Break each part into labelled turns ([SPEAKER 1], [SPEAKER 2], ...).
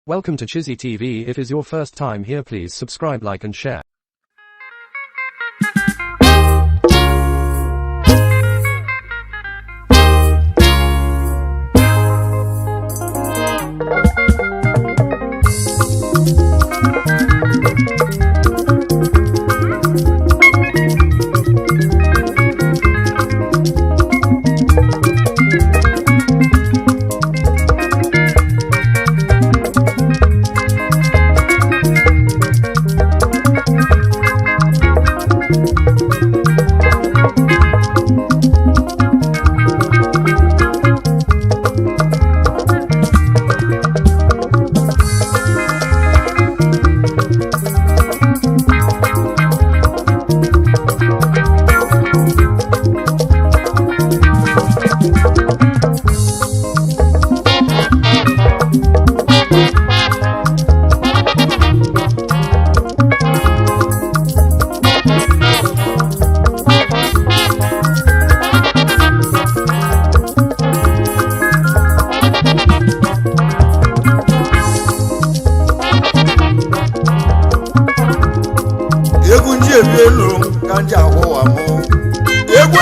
[SPEAKER 1] Welcome to Chizzy TV. If is your first time here, please subscribe, like and share.
[SPEAKER 2] Egwu nji ebi elu ka nji ahụwa mụ egwu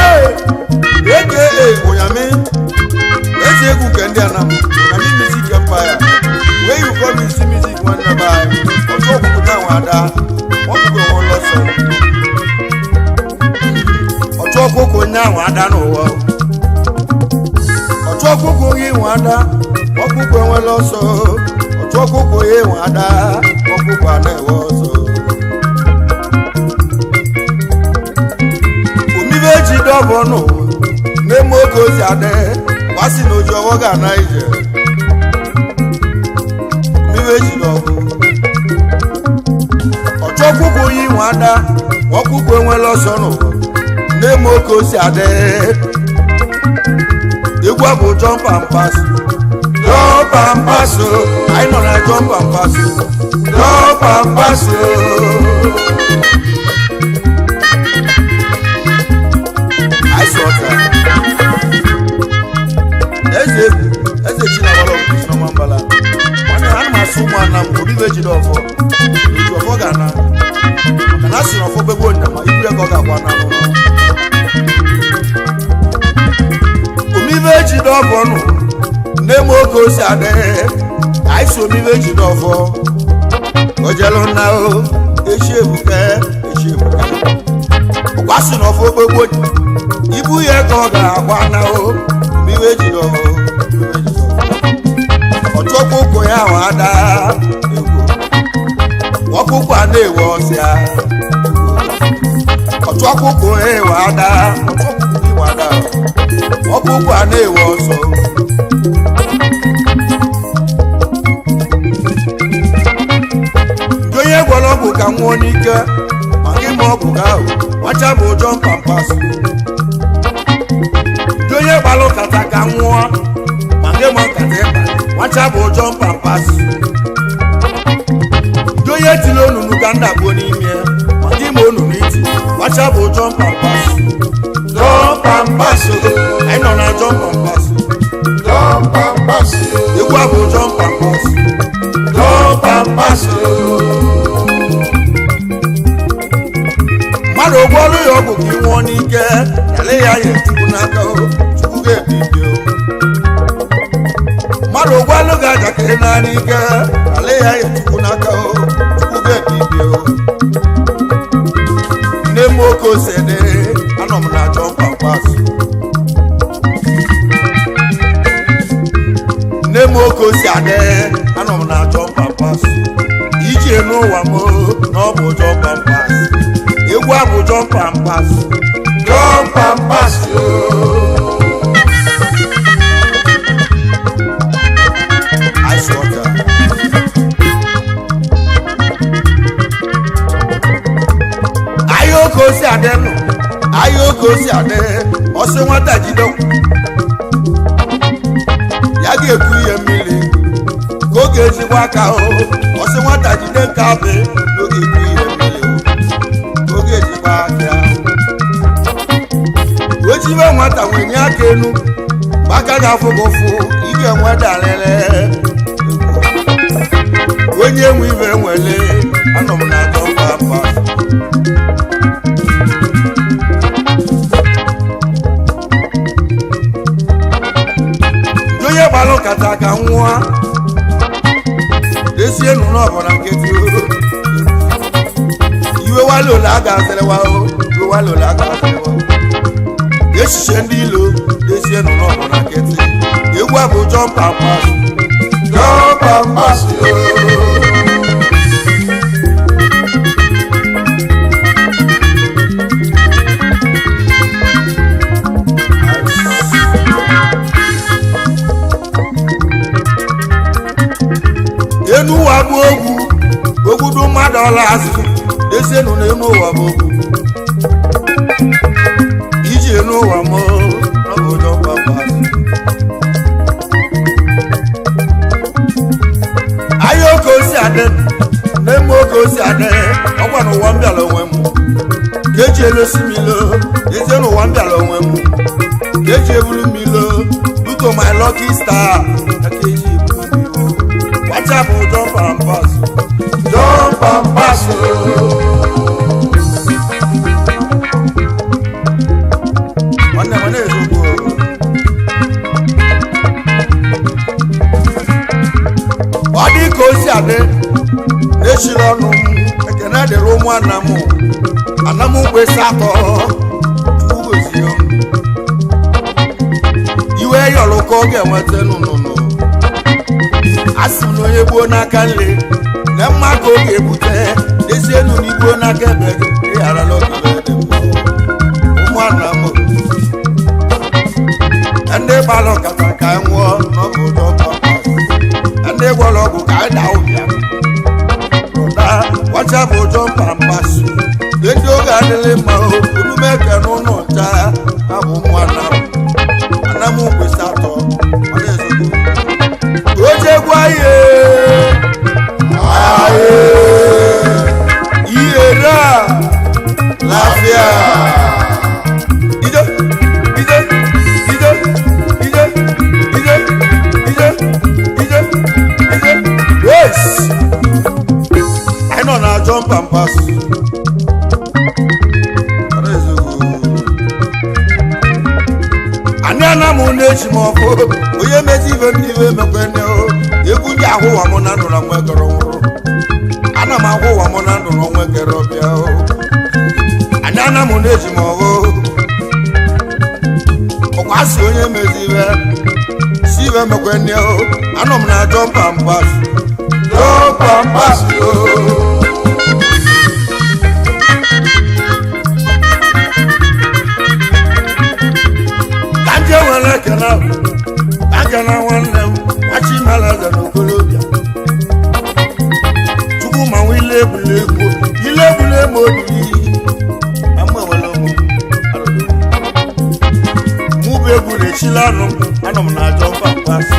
[SPEAKER 2] eke ụnyamị eze egwu nke ndị anam ụnyamị music empire wee you call me see music nwanne be anyị ọtụ ọkpụkpụ na nwa ada ọkpụkpụ enwe lọsọ ọtụ ọkpụkpụ onye ahụ ada n'ụwa ọtụ ọkpụkpụ onye nwe ada ọkpụkpụ enwela ọsọ ọtụ ọkpụkpụ onye nwe ada ọkpụkpụ a na-enwe ọsọ. Omibe eji dọbọ nụ n'eme oge ozi adị gbasi na oji ọwọ ga ana ije. Omibe eji dọbọ ọchọkwụkwụ onye inwe ada ọkwụkwụ enwela ọsọ nụ n'eme oge ozi adị. Egwu a bụ jump and pass, jump and pass, anyị nọ na jump and pass, jump and pass. Ice water. Eze egwu, eze Chinawara Ọkụchi Mbala. Nwanne ana m asụ ụmụ anam obi bụ ejide ọfọ. Oji ọfọ ga-ana. Maka na asị na ọfọ gbegbo nyama, ibu ya ka ọ ga-agwa na n'ụlọ. Omibe ejide ọfọ nụ, nne m oge osi adị. Anyị si omibe ejide ọfọ. Ojelu nna o, echi ebuka, echi ebuka. Ọkwa sị na ọfọ gbegbo ibu ya ka ọ ga-agwa na o iwe jiri ọhụ ọchọkwa ụkwụ ya ahụ ada egwu ọkpụkpụ a na-ewe ọsịa ọchọkwa ụkwụ ya ewe ada ọchọkwa ụkwụ ada ọkpụkpụ a na-ewe ọsọ. Ndị onye gwọrọ ọgwụ ka nwụọ n'ike ma gị ma ọgwụ gị ahụ nwacha bụ ụjọ mpampas. Ndị onye gbalụ nkata ka nwụọ ma ndị ma nkata ịkpa nwacha bụ ụjọ mpampas. Ndị onye tiri onunu ka ndagbuo n'ime ma ndị ma onunu iti nwacha bụ ụjọ mpampas. Jọmpampas, anyị nọ na jọmpampas.
[SPEAKER 3] Jump and pass.
[SPEAKER 2] Egwu a bụ jọmpampas, jọmpampas. Mmadụ ụgwọ ọrụ ya ọgwụ ka ị nwụọ n'ike ele ya anya chukwu n'aka o chukwu ga-ebibi o. Mmadụ ụgwọ ọrụ ga-aja ka ị naa n'ike ele ya anya chukwu n'aka o chukwu ga-ebibi o. Nne m oke ose dị anọ m na jọmpampas. Nne m oke ose adị anọ m na jọmpampas. Ije n'ụwa m na ọ bụ jọmpampas. Egwu a bụ jump and pass, jump and pass. Ice water. Ahịa oke osi adị nụ, ahịa oke osi adị, ọsị nwata jide ya ga-ekwu ihe mmiri ka oge ezigbo aka o, ọsị nwata jide nke abị n'oge ekwu ihe mmiri oge ejikwa aka ojibe nwata wenye aka enu mgbe aka ga-afụ gị ụfụ ị ga-enwe dalịlị. Desie nụ n'ọbụ na nkịtị iwe walola a ga-asịrịwa iwe walola a ga-asịrịwa echiche ndị ilo desie nụ n'ọbụ na nkịtị egwu a bụ jump and pass
[SPEAKER 3] Jump and pass
[SPEAKER 2] enu ụwa bụ ogwu ogwudu mmadụ ọla azụ desienu na enu ụwa bụ ogwu iji enu ụwa m ọ bụ jump and pass ahịa oke osi adị na-eme oke osi adị ọkwa n'ụwa m bịara onwe m ka eji elosi m ilo dezie n'ụwa m bịara onwe m ka eji ebulu m ilo duto my lucky star ka eji ebulu m ilo wacha bụ jump and pass
[SPEAKER 3] Jump and pass
[SPEAKER 2] nwanne m na-ezokwu ọ dị ka o si adị n'echiri ọnụ m ekene dịrị ụmụ anam anam mgbesi atọ Chukwu gozie m. iwe yọrọ ka ọ ga-enweta nụnụnụ a sị m na onye gbuo n'aka nri na mma ka ọ ga-ebute dezie enu na igbuo n'aka ebe ịgharala oge dị mma ụmụ anam ndị gbara ọkata ka anyị nwụọ n'ọbụ ụjọ ndị gwọrọ ọgwụ ka anyị daa ụbịa ụda wacha bụ ụjọ mpampas ndị oge adịghị mma omume eke n'ụlọ ncha abụ nwa anam mgbesi atọ ọ na-ezogbo oche egwu anyị ihe raa
[SPEAKER 3] Lafia
[SPEAKER 2] ije ije ije ije ije ije ije ije yes anyị nọ na jump and pass anyị ana m na-echi m ọkụ onye mezi ife ndị ife emekwene egwu ndị ahụ ụwa m na ndụ na nwa kere nwụrụ ana m ahụ ụwa m na ndụ na nwa kere ọbịa anyị ana m na-eji m ọhụ ọkwa asị onye mezi ife si ife mekwene anọ m na jump and pass
[SPEAKER 3] Jump and pass
[SPEAKER 2] ka ndị enwere ekele akana nwanne m nwachimalaza na okolobịa chukwu ma nwa ile egbula egwu ile egbula egbe obi na mụ enwere ụmụ mụ bụ egwu na-echila anụ m anọ m na ajọ mba mkpasị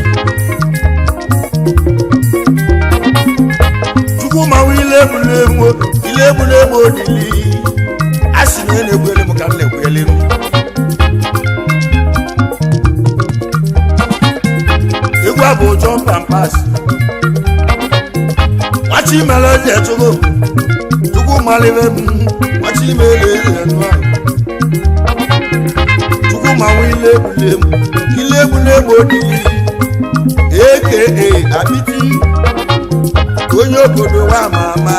[SPEAKER 2] chukwu ma nwa ile egbula egwu ile egbula egbe odili a sị na onye na-egwuelu m ka m na-egwuelu m egwu a bụ jump and pass nwachimele eze chukwu chukwu malibe m nwachimele eze nụ ahụ chukwu ma nwa ile egbule m ile egbule m odili aka abiti onye obodo nwa ama ama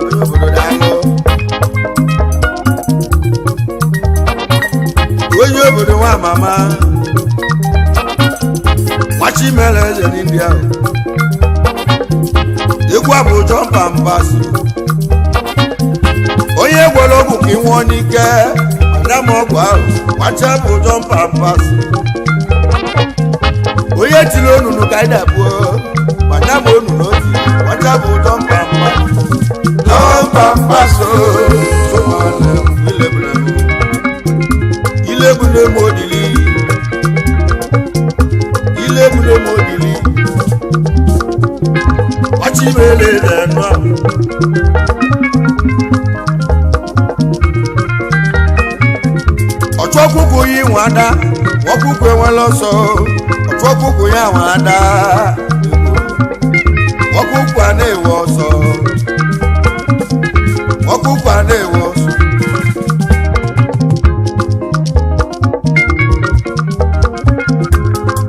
[SPEAKER 2] onye obodo daalụ onye obodo nwa ama ama nwachimele eze n'india egwu a bụ jump and pass onye gwere ọgwụ ka ị nwụọ n'ike mana m ọgwụ ahụ nwacha bụ jump and pass onye tiri onunu ka anyị na-abụọ mana m onunu oti nwacha bụ jump and pass
[SPEAKER 3] Jump and pass
[SPEAKER 2] ilegbule m odili ilegbule m odili ọchịmele na-enụ ahụ ọchụọkwụkwụ ya inwe ada ọkwụkwụ enwela ọsọ ọchụọkwụkwụ ya nwe ada ọkwụkwụ a na-ewe ọsọ ọkwụkwụ a na-ewe ọsọ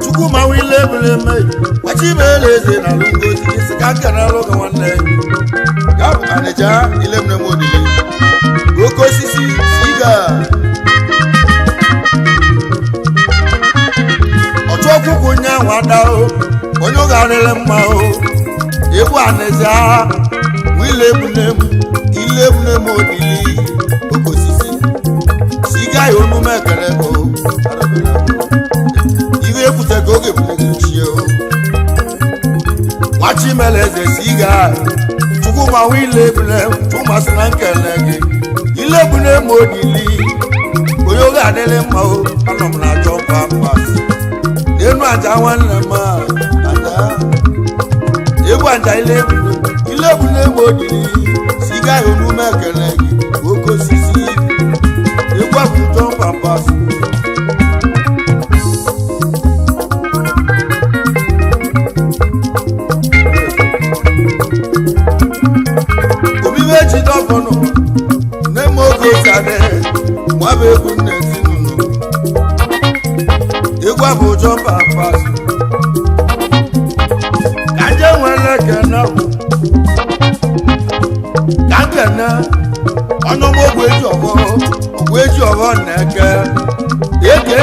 [SPEAKER 2] chukwu ma wile ebule eme wachimele eze na alụ ngozi isi ka nkene lụgụ nwanne
[SPEAKER 3] Ya bụ Anịja ile m na-eme odili.
[SPEAKER 2] Oke osisi siga ọchụ ọkwụkwụ nye nwada o onye ọ ga-arịrị mma o egwu Anịja ile ebune m ile ebune m odili oke osisi siga ya omume ekere o iwe ekwute ka oge ebule gị chie o nwachimele eze siga chukwuma nwa ile ebune chuma sị na nkele gị ile ebune m odili onye oge adịrị mma o anọ m na achọ pampas n'enu aja nwanne m a aja egwu aja ile ebune ile ebune m odili siga ya omume ekele gị oke osisi egwu abụjọ pampas. Omibe ji dọfọnụ nne m oge ochadị nwa bụ egwu nne ezinụlọ egwu abụ ụjọ pampas ka nje nwere kene ka nkene ọnụmogwu eji ọbọ ọgwụ eji ọbọ na-eke eke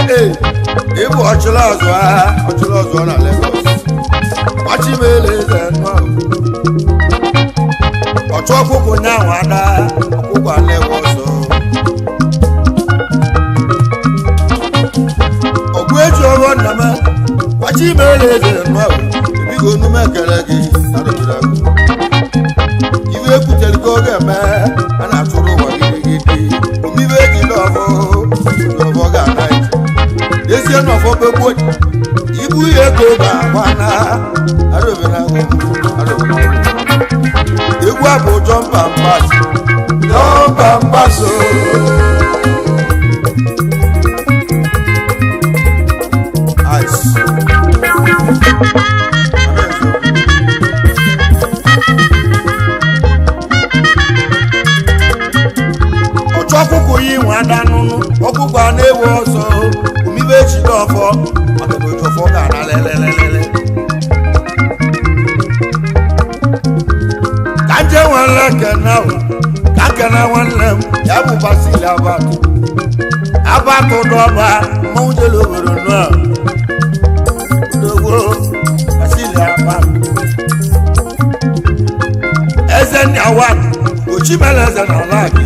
[SPEAKER 2] ịbụ ọchịrị ọzọ ha ọchịrị ọzọ na Lagos gbachimele eze nọ ọchụ ọkụkụ nye ahụ ada ọkụkụ ala-ewe ọsọ ọgụ eji ọrụ nna m kwachi imere eze nọ ebigo onume ekele gị arụbiri agụ iwe ekwutere ka ọ ga-eme a na-atụrụ ụwa gidigidi omibe eji n'ọfọ n'ọfọ ga-ana ije ezie n'ọfọ gbegbuo ibu ihe ego ga-agba na arụbiri agụ arụbiri agụ egwu a bụ jọmpa mpas
[SPEAKER 3] Jọmpa mpas
[SPEAKER 2] ice. Ọchụ ọkụkụ yi nwe ada nụnụ ọkụkụ a na-ewe ọsọ omibe echi n'ọfọ maka na otu ọfọ ga-ana lelelelele ka nje nwere kene ahụ ka nkene nwanne m ya bụ Basili Abatụ Abatụ n'ọba mmanwụ jelu obodo nọ odogwo Basili Abatụ eze nna wa ochimele eze na alaki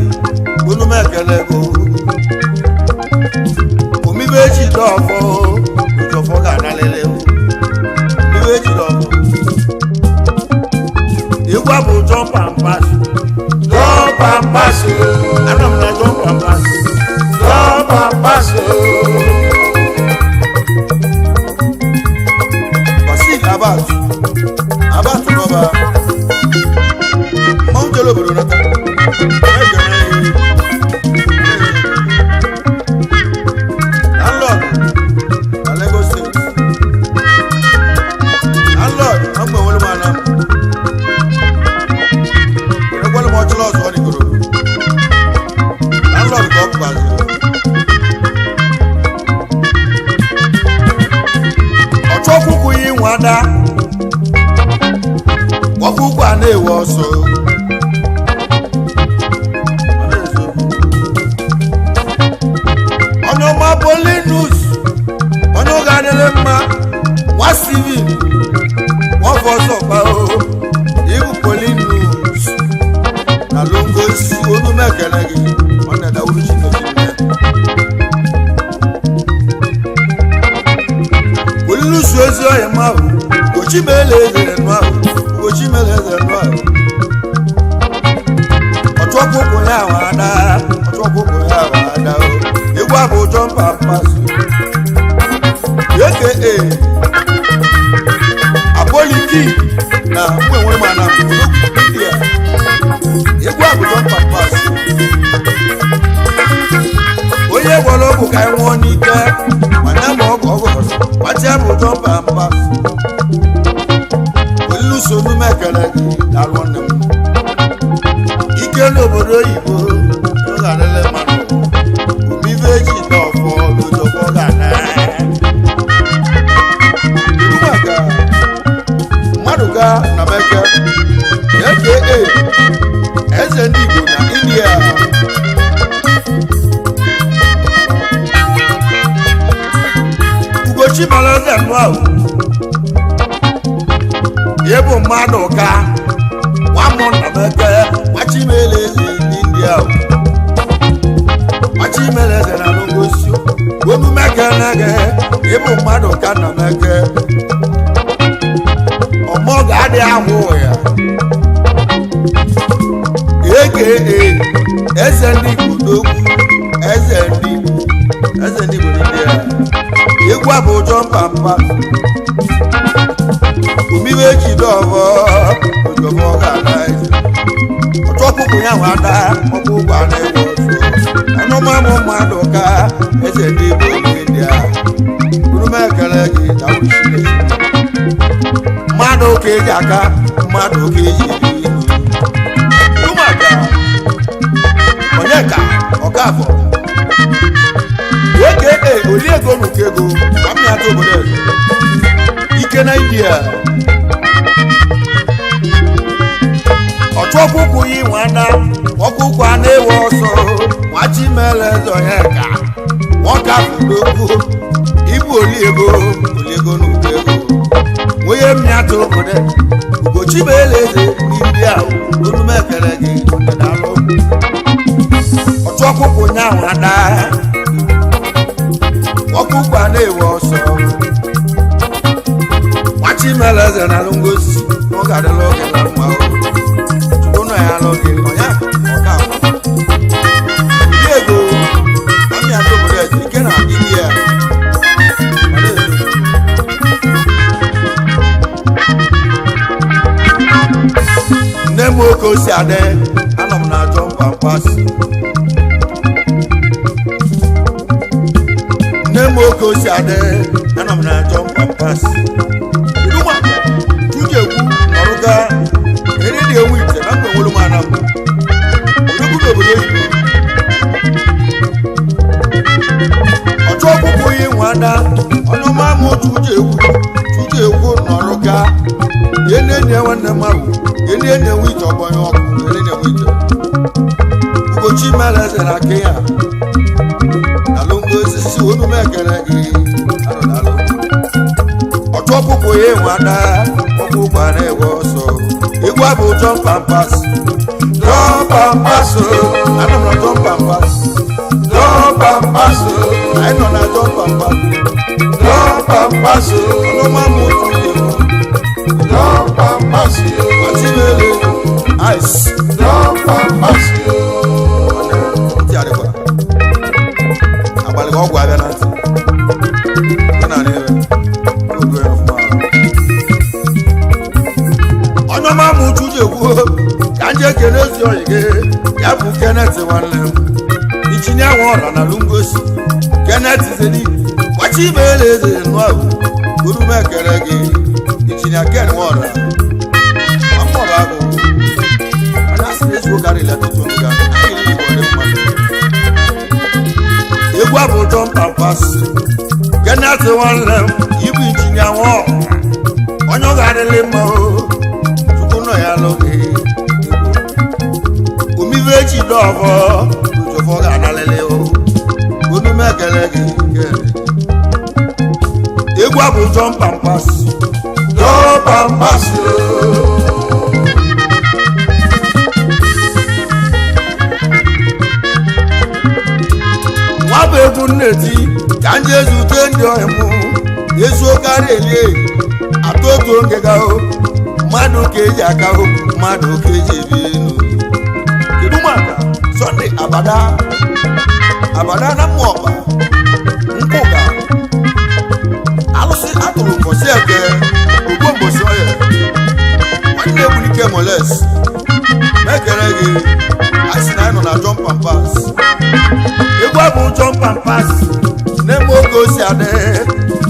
[SPEAKER 2] unu m ekele go omibe echi dọfọ ojọfọ ga-analele omibe echi dọfọ egwu abụ jọmpa mpas
[SPEAKER 3] Jọmpa mpas
[SPEAKER 2] anọ m na jọmpa mpas
[SPEAKER 3] Jọmpa mpas
[SPEAKER 2] Basili Abatụ Abatụ n'ọba mmanwụ jere obodo nata landlord na Lagos State landlord na mgbe nwere m ana m ekwere m ọchịrị ọzọ ọ dịgoro landlord ka ọ bụkwaziri ọchụ ọkụkụ yi nwe ada ọkụkụ a na-ewe ọsọ onye ọma Polinus onye ụga adịrị mma nwa Steven nwafọ ọsọ kpao ịbụ Polinus na longosi onume ekele gị ọ na-edawuru Chineke nne Polinus ezi ọhịa ma ahụ Ugochimele eze nụ ahụ Ugochimele eze nụ ahụ ọchụ ọkụkụ ya ahụ ada ọchụ ọkụkụ ya ahụ ada o egwu abụ jọmpa mmasị aka Apoliki na mụ enwere m ana India egwu abụ jọmpa mmasị onye gwọrọ ọgwụ ka anyị nwụọ n'ike mana ma ọgwụ ọ gwọrọ gbatịa bụ jọmpa mmasị oluso omume ekele gị dalụ nụ ahụ ịbụ mmadụ ka nwamụnnameke nwachimele eze n'india nwachimele eze na ngosi onumekene gị ịbụ mmadụ ka nnameke ọmọ ga-adị ahụ ya aka eze ndị Igbo n'okwu eze ndị Igbo eze ndị Igbo n'india egwu a bụ ụjọ mpampa omiwe jide ọbọ ojọbọ ga-ana eze ọchọkwụkwụ ya nwa ada ọkpụkpụ a na-ewe ọsọ anụmanụ mmadụ ka eze ndị Igbo n'india unu ekele gị na wuru mmadụ ka eji aka mmadụ ka eji eri ụmụaka onyeka ọkafọ aka oliego n'ukego gbamịata obodo eze ike na india ọchụọkwụkwụ yi nwada ọkwụkwụ a na-ewe ọsọ nwachimele eze onyeka nwoke afọ ibu oliego oliego n'ukego onye mmịata obodo ugochibele eze n'india onumekere gị ọdịnalụ ọchụ ọkụkụ nyanwụ ada ọkụkụ a na-ewe ọsọ nwachimele eze na alụngosi n'oge adịla oge na mma o chukwu nọ ya alụ gị ọnya ọka ego na mmịata obodo eze ike na india. Nne m oke osi adị anọ m na-achọ mpampas nne m oke osi adị anọ m na-achọ mpampas kedu maka tujekwu nọrụga eri dị enwe ite na mgbe nwere m ana m odogwu n'obodo oyibo ọchụ ọkpụkpụ yi nwada ọnụma m tujekwu tujekwu nọrụga ene enyi nwanne m ahụ ene enyi enwe ite ọgbanye ọkụ ene enyi enwe ite ugochi mere eze na kenya na longo osisi onu m ekele gị alụlalụ ọchụ ọkpụkpụ ya enwe ada ọkpụkpụ a na-ewe ọsọ egwu abụ jọmpampas jọmpampas anọ m na jọmpampas jọmpampas anyị nọ na jọmpampas jọmpampas ọnụma m otu egwu Achimele ice. Ntị adịkwa. Agbalị ka ọgwụ abịa na ntị. Ọ na-anị ebe. Odu ya ọfụma. Onye ọma m uchu ji ekwu ka nje kele ezi oyi gị ya bụ Kenneth nwanne m. Itinye anwa ọra na lungosi. Kenneth zeni Achimele eze nụ ahụ. Uru m ekele gị. Injinia Ken Nwora. Amọba bụ onye asị na ezigbo karịrị atụtụ nga anyị Igbo dị mma. Egwu abụ jọmpampas Kenneth nwanne m ibu injinia Nwora onye ọ ga-adịlị mma o chukwu nọ ya n'oge omive echi dọvọ ojofọ ga-analịlị o onume ekele gị kele egwu abụ jọmpampas jọmpampas nwa bụ egwu nneti ka m jee zute ndị ọhịa mụ ezuokarị elie atụ otu oge ga o mmadụ ka eji aka o mmadụ ka eji ebi elu kedu maka Sunday abada abada na mmụọ ọkpa nkwụga alụsị atụrụ mbọsị eke ogbo mbọsị ọya nwanne egwulike moles mekere gị a sị na anyị nọ na jump and pass egwu abụ jump and pass n'eme oge osi adị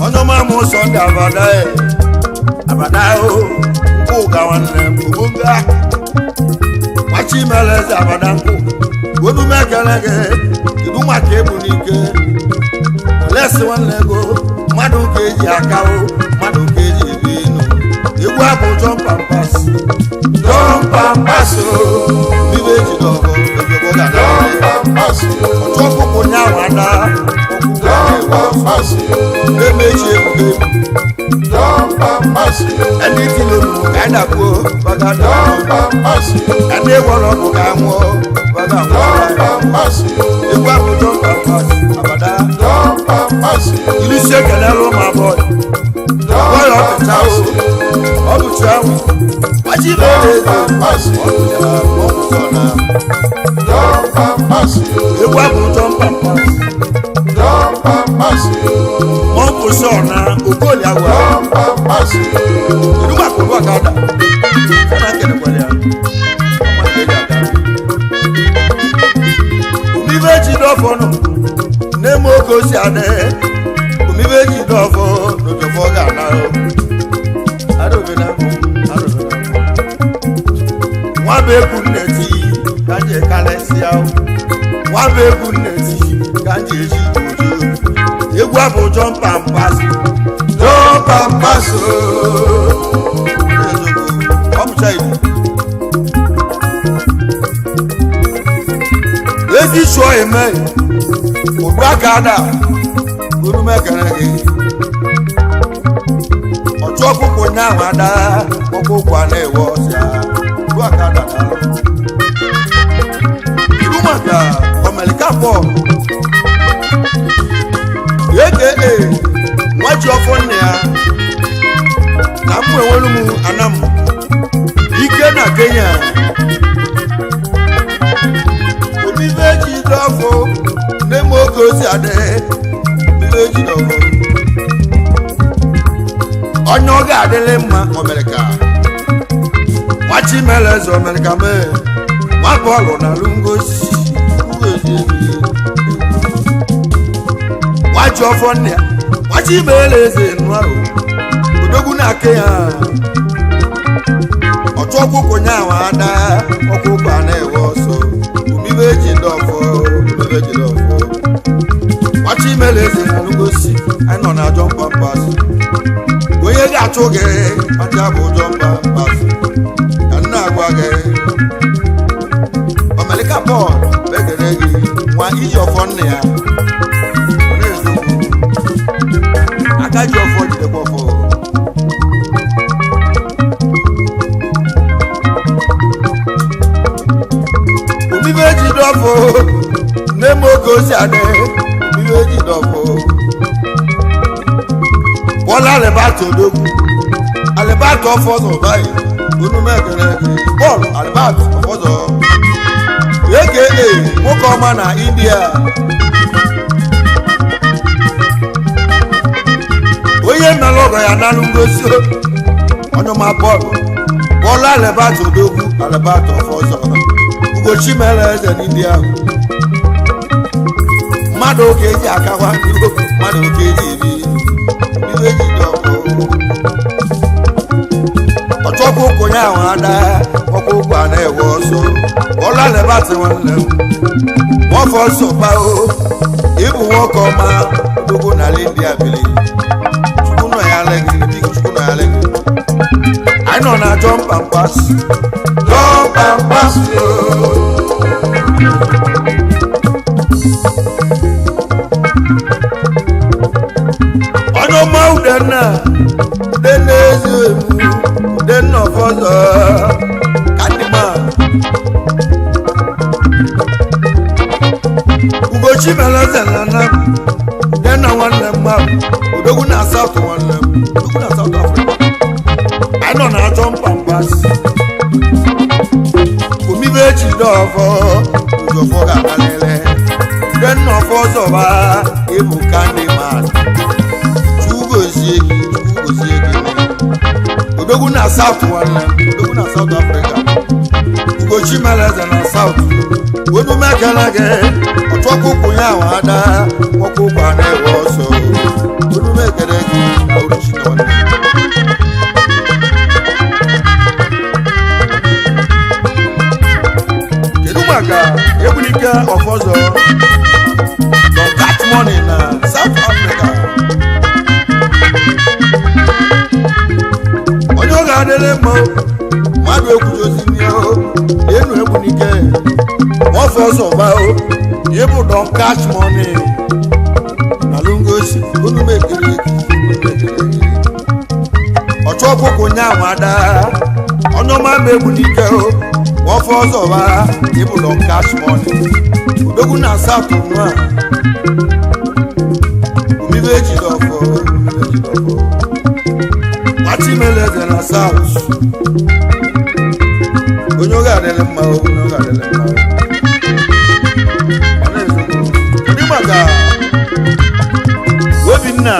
[SPEAKER 2] onye ọma m Sunday abada e abada o nkwụ ga nwanne m ogbonga nwachimele eze abada nkwụ onumekele gị kedu maka egbu n'ike olesi nwanne ego mmadụ ka eji aka o mmadụ ka eji ebi enu Egwu abụ jump and pass.
[SPEAKER 3] Jump and pass
[SPEAKER 2] Omibe ejide ọfọ ojofọ ga-ana.
[SPEAKER 3] Jump and pass
[SPEAKER 2] Ọchụ ọkụkọ nyawa ada.
[SPEAKER 3] Jump and pass
[SPEAKER 2] Na-emechi ebubo.
[SPEAKER 3] Jump and pass
[SPEAKER 2] Ẹni tí lóru ka anyị na-akwuo baga na
[SPEAKER 3] Jump and pass
[SPEAKER 2] ẹni gwọrọ ọgwụ ka nwụọ baga nwụọ.
[SPEAKER 3] Jump and pass
[SPEAKER 2] Egwu abụ jump and pass abada.
[SPEAKER 3] Jump and pass
[SPEAKER 2] Ilisi ekelelu ma bọọlụ. Bọọlụ
[SPEAKER 3] Jump and
[SPEAKER 2] ọpụta
[SPEAKER 3] pass
[SPEAKER 2] o. Ọ bụcha anwụ. Gbachi ibe
[SPEAKER 3] Jump
[SPEAKER 2] na-eze.
[SPEAKER 3] and pass
[SPEAKER 2] Ọ bụcha ọ bụcha na.
[SPEAKER 3] Jump and pass
[SPEAKER 2] Egwu abụ jump and pass.
[SPEAKER 3] Jump and pass
[SPEAKER 2] Mọ nkwụsị ọna okoli agwa.
[SPEAKER 3] Jump and pass
[SPEAKER 2] Kedu maka ụlọ ọkada? Ọ na nkelekwara ya. Ọma nke eji aga. Omibe ji dọfọ nọ n'eme oge osi adị. Omibe ji dọfọ n'ojofọ ga-ana o. Arụbe na mbụ, arụbe na mbụ. Nwa bụ egwu nneti ka nje karịsịa o. Nwa bụ egwu nneti ka nje eji ojo. Egwu abụ jump and pass.
[SPEAKER 3] Jump and pass
[SPEAKER 2] Ọ bụcha Igbo. Ezi sụọ eme ụdụ aka ada olu mekere gị ọchụ ọkụkụ nyaahụ ada ọkụkụ a na-ewe ọsịa ụdụ aka ada daalụ. Kedu maka omelika bọọlụ aka nwa ji ọfọ nne ya na mụ enwelu m anam ike na Kenya. Omibe ji dọfọ n'eme oge osi adị. Omibe ji dọfọ onye ọ ga-adịlị mma omerika nwachimeleze omerika mee nwa bọọlụ na lungosi ngozi nwachi ọfọ nne ya nwachimeleze nụarụ odogwu na-ake ya ọchụ ọkụkụ nyawa ada ọkụkụ a na-ewe ọsọ. Omibe ji dọfọ, omibe ji dọfọ nwachimeleze na lungosi anyị nọ na jump and pass. Onye ga-achụ gị aja bụ jump and pass ka nna agwa gị omelika bọọlụ bekere gị nwa iji ọfọ nne ya ọ na-ezokwu aka ji ọfọ jidekwa ọfọ. Omibe ji dọfọ n'eme oge osi adị. Omibe ji dọfọ bọ́lá alibata odogwu alibata ọfọzọ báyìí onumekere gị bọọlụ alibata ọfọzọ aka nwoke ọma na India. Onye nara ọgọ ya n'alụ ngosi onyeọma bọọlụ bọ́lá alibata odogwu alibata ọfọzọ ugochi mere eze n'India. Mmadụ oke eji akakwa mmadụ oke eji ebi iwe jide ọkụ ọchọkwu ụkwụ ya ahụ ada ọkụ ụkwụ a na-ewe ọsọ ọla lebati nwanne m nwafọ ọsọ kpao ịbụ nwoke ọma odogwu n'ala India bili chukwu nọ ya legi biko chukwu nọ ya legi. Anyị nọ na jump and pass.
[SPEAKER 3] Jump and pass
[SPEAKER 2] Onye ọma udenna udenna ezi emu udenna ọfọzọ kandịma ugochi meleze na nna m udenna nwanne m ahụ odogwu na South nwanne m odogwu na South Africa. Anyị nọ na jump and pass. Omibe ji dọfọ ojofọ ga-abalịlị udenna ọfọzọ ba ịbụ kandịman chukwugozie gị chukwugozie gị odogwu na South nwanne m odogwu na South Africa ugochi meleze na South onumekele gị ọchọkụkwụ ya ahụ ada ọkụkwụ a na-ewe ọsọ onumekele gị na oruchi na nwanne m. Kedu maka Egbunike ọfọzọ Don Catch Money na South Africa? Onye ọ ga-adịrị mma mmadụ ekwujozi n'ihe enu egbu n'ike ọfọ ọsọ ba o ịbụ don cash money na lungosi unu mekere ọchụ ọkụkụ nya nwada onye ọma ma egbu n'ike o ọfọ ọsọ ba ịbụ don cash money odogwu na asatọ nwa omibe ejide ọfọ nwachimeleze na south onye oge adịrị mma onye oge adịrị mma. Kedu maka Obinna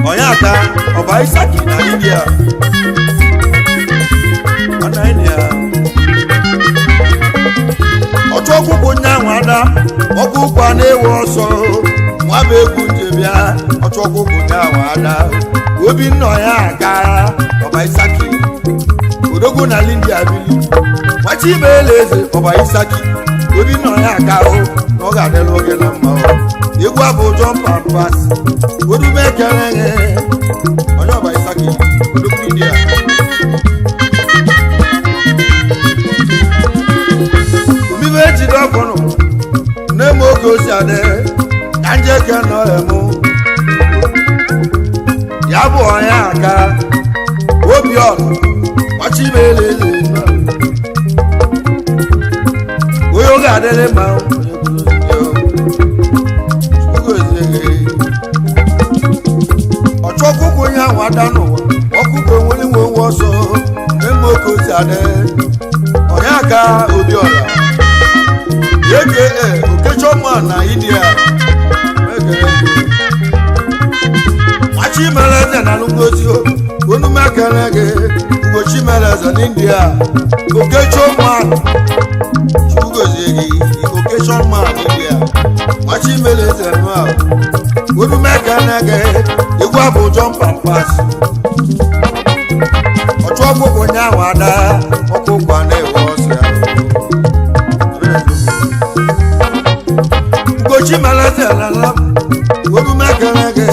[SPEAKER 2] Onyeka ọba Isaki na India ọna India ọchụ ọkpụkpụ nyanwụ ada ọkpụkpụ a na-ewe ọsọ nwa bụ egwu njebịa ọchụ ọkpụkpụ nyanwụ ada Obinna Onyeka ọba Isaki odogwu na India bili nwachibela eze ọba Isaki Obinna Onyeka o na ọ ga-adịla oge na mma o egwu abụ jọmpa pas odume kere ghe onye ọba Isaki odogwu India omibe ejide ọfọnụ nne m oge osi adị ka njeke nọ emu ya bụ onye aka obiọra nwachibela eze onye oge adịrị mma ọchụ ọkụkọ onye ahụ ada n'ụwa ọkụkọ onwere nwe onwe ọsọ eme oke osi adị onye aka obiọra aka okechọma na india nwachimeleze na ngozi onumekere gị ugochimeleze na india okechọma chukwugozie gị okechọma na india nwachimeleze nua onumekere gị egwu abụ jọmpa pas ọchụ ọkpụkpụ onye ahụ ada ọkụkụ a na-ewe ọsọ ya ugochi meleze lala onumekere gị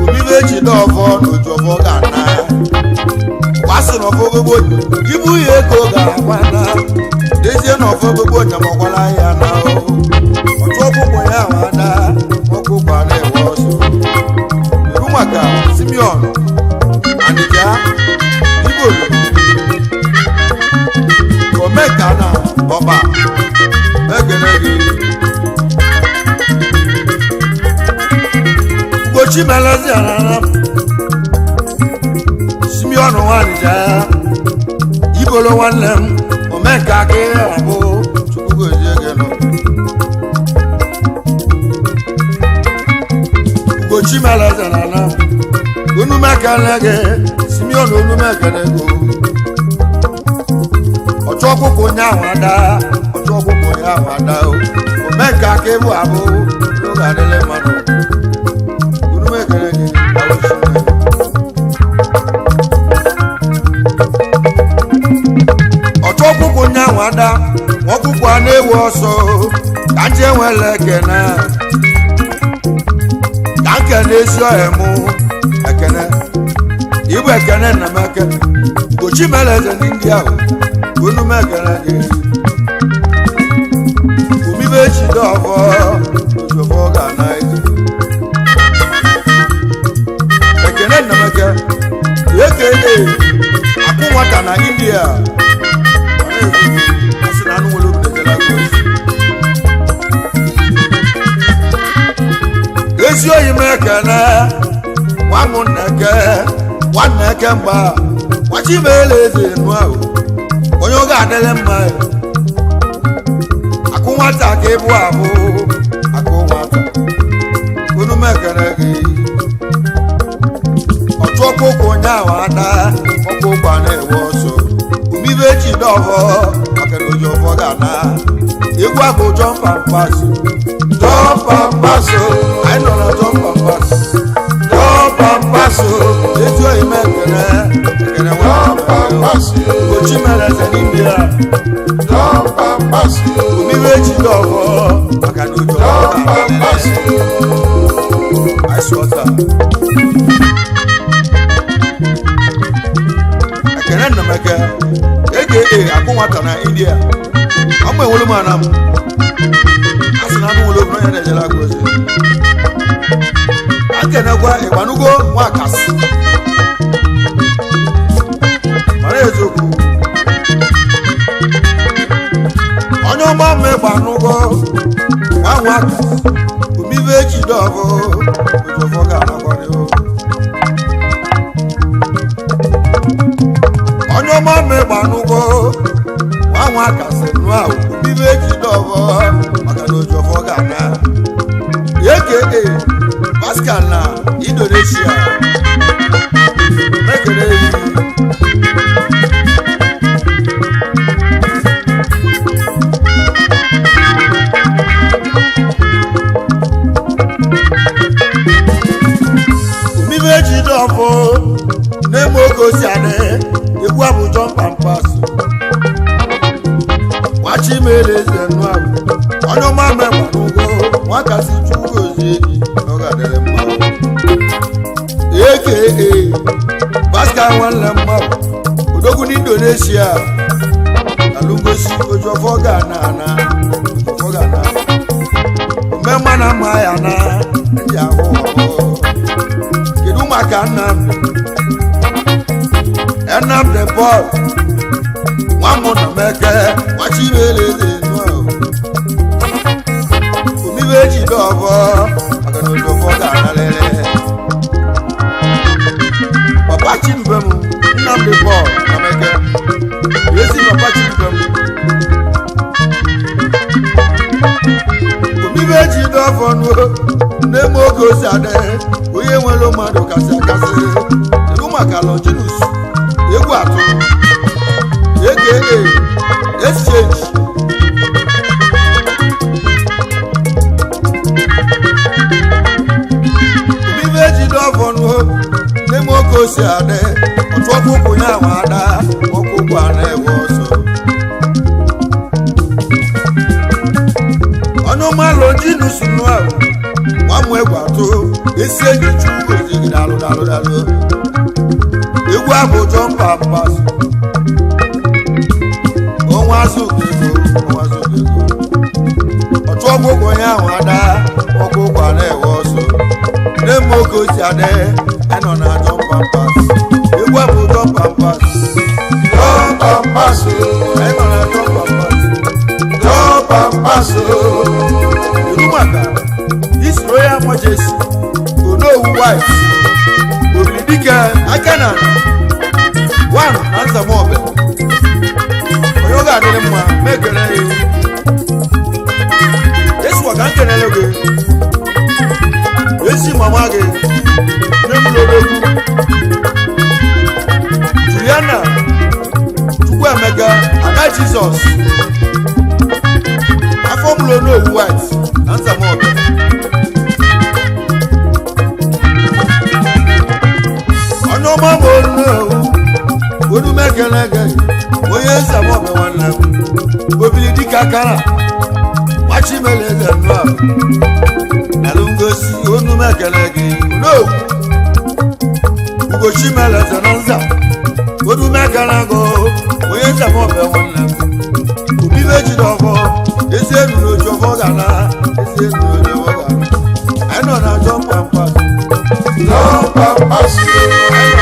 [SPEAKER 2] omibe ejide ọfọ na oju ọfọ ga-ana kwasị na ọfọ gbogbo ibu ya ego ga-agwana dezie na ọfọ gbogbo nyamakwala ya na ọchụ ọkpụkpụ ya ahụ ada ọkpụkpụ a na-ewe ọsọ eru maka Simeon Anija Igboro Omeka na ọba ekele gị Ugochi melezi arara Simeon nwanija Igboro nwanne m Omeka ka ị abụ Chukwu gozie gị nọ Ugochi melezi arara onumekele gị Simeon onumekele gị ọchụ ọkụkọ onye ahụ ada ọchụ ọkụkọ onye ahụ ada o Omeka ka ịbụ abụ n'oge adịla mmadụ onumekele gị awụchi. Ọchụ ọkụkọ onye ahụ ada ọkụkọ a na-ewe ọsọ ka nje nwere ekene ka nkene ezi ọhịa mụ ekene ịbụ ekene nna m ekene Ugochi mere eze ndị ahụ unu m ekene gị omibe ejide ọfọ ojofọ ga-ana eze ekene nna m eke eke akụ nwata na India asị na anụ nwere obi na-ejela aka ozi. Ezi oyi m ekene nwa m nneke nwanne eke mgba nwachibela eze enu ahụ onye oge adịrị mma akụ nwata ka ịbụ abụ akụ nwata unu m ekene gị ọchụ ọkụkọ onye ahụ ada ọkụkọ a na-ewe ọsọ omibe ejide ọfọ maka na oji ọfọ ga-ana egwu abụ jọmpa mpaso jọmpa mpaso anyị nọ na jọmpa mpaso jọmpa mpaso ezi oyi m ekene ekene nwa Ugochi mere eze n'India omibe ejide ọfọ maka na oji ọfọ ga-ana ice water. Emeka aka akụ nwata na India. Ọmụ enwere m ana m a sị na anụ nwere obodo ya na-ejere aka ozi. Akenekwa ịgbanugo nwakasị mara eziokwu onye ọma mma ịgbanugo nwa nwakasị omive ejide ọbụ ojofọ ga-anakwari. Onye ọma mma ịgbanugo nwa nwakasị nụ ahụ omive ejide ọbụ maka na ojofọ ga-ana aka Pascal na Indonesia mekere eyi. Omive ejide ọfọ na-eme oge osi adị egwu abụ jọmpa mpas nwachimere eze nụ ahụ onye ọma mekwa n'ugwo nwakasị chukwu gozie gị na ọ ga-adịrị mma. Aka Pascal nwanne mmadụ odogwu n'Indonesia alụgosi ojofọ ga na ana ojofọ ga na omemma na mma ya na ndị ahụ ọhụụ. Kedu maka Nnamdi Nnamdi Paul nwamụnameke nwachibere eze nụ omibe ejide ọbọ maka na ojofọ ga-analele papa Chidubem Nnamdi Paul Nameke ezi papa Chidubem omibe ejide ọfọ nụ n'eme oge osi adị onye nwere mmadụ kasị akasị. Kedu maka Longinus egwu atụ aka exchange omibe ejide ọfọ nụ n'eme oge osi adị ọtụ ọkpụkpụ ya nwa ada ọkpụkpụ a na-ewe ọsọ onye ọma Longinus nụ ahụ nwa m egwu atụ esi eji chukwu gozi gị dalụ dalụ dalụ egwu abụ jọmpa mpas ọnwa azụ ego ọnwa azụ ego ọchụ ọgwụgwọ onye ahụ ada ọgwụgwọ a na-ewe ọsọ na-eme oge osi adị anọ na jọmpa mpas egwu abụ jọmpa mpas
[SPEAKER 3] Jọmpa mpas
[SPEAKER 2] anyị nọ na jọmpa mpas.
[SPEAKER 3] Jọmpa mpas.
[SPEAKER 2] Kedu maka His Royal Majesty Onowu White Obilidike aka na one na Nzamobe onye ọ ga-adịrị mma ma ekele ya esiwa ka m kelele gị esi mama gị nne m lụrụ egwu Juliana Chukwuemeka Ada Jizọs afọ m lụrụ Onowu White na Nzamobe onye ọma ma onowu onumekelege onye Nzamobe nwanne m obili dike akara nwachimele eze nnụ ahụ alụngosi onumekele gị onowu ugochimele eze na nza onumekele gị onye Nzamobe nwanne m obibe jide ọfọ ezi enu n'oju ọfọ ga na ezi enu n'oju ọfọ ga na anyị nọ na jọmpa mpa.
[SPEAKER 3] Jọmpa mpas.
[SPEAKER 2] Anyị nọ